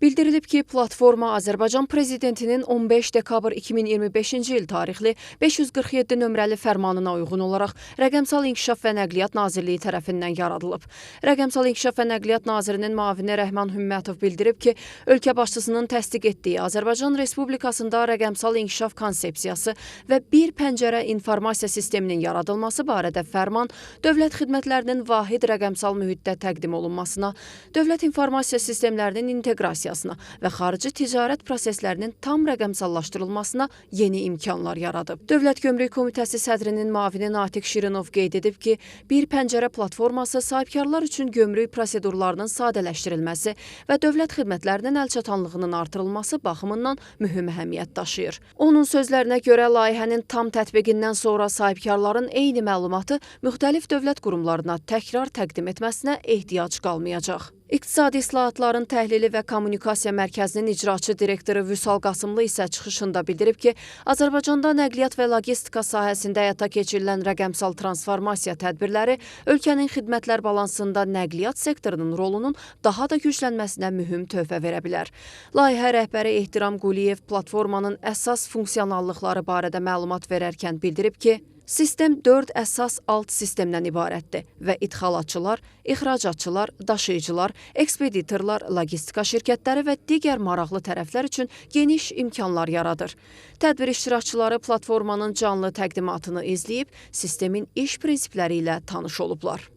Bildirilib ki, platforma Azərbaycan prezidentinin 15 dekabr 2025-ci il tarixli 547 nömrəli fərmanına uyğun olaraq Rəqəmsal İnkişaf və Nəqliyyat Nazirliyi tərəfindən yaradılıb. Rəqəmsal İnkişaf və Nəqliyyat Nazirinin müavini Rəhman Hümmətov bildirib ki, ölkə başçısının təsdiq etdiyi Azərbaycan Respublikasında rəqəmsal inkişaf konsepsiyası və bir pəncərə informasiya sisteminin yaradılması barədə fərman dövlət xidmətlərinin vahid rəqəmsal mühitdə təqdim olunmasına, dövlət informasiya sistemlərinin inteqrasiyasına və xarici ticarət proseslərinin tam rəqəmsallaşdırılmasına yeni imkanlar yaradıb. Dövlət Gömrük Komitəsi sədrinin müavini Natiq Şirinov qeyd edib ki, bir pəncərə platforması sahibkarlar üçün gömrük prosedurlarının sadələşdirilməsi və dövlət xidmətlərinin əlçatanlığının artırılması baxımından mühüm əhəmiyyət daşıyır. Onun sözlərinə görə layihənin tam tətbiqindən sonra sahibkarların eyni məlumatı müxtəlif dövlət qurumlarına təkrar təqdim etməsinə ehtiyac qalmayacaq. İqtisadi İslahatların Təhlili və Kommunikasiya Mərkəzinin icraçı direktoru Vüsal Qasımlı isə çıxışında bildirib ki, Azərbaycanda nəqliyyat və logistika sahəsində həyata keçirilən rəqəmsal transformasiya tədbirləri ölkənin xidmətlər balansında nəqliyyat sektorunun rolunun daha da güclənməsinə mühüm töhfə verə bilər. Layihə rəhbəri Ehtiram Quliyev platformanın əsas funksionallıqları barədə məlumat verərkən bildirib ki, sistem 4 əsas alt sistemdən ibarətdir və idxalatçılar, ixracatçılar, daşıyıcılar, ekspeditorlar, logistika şirkətləri və digər maraqlı tərəflər üçün geniş imkanlar yaradır. Tədbir iştirakçıları platformanın canlı təqdimatını izləyib, sistemin iş prinsipləri ilə tanış olublar.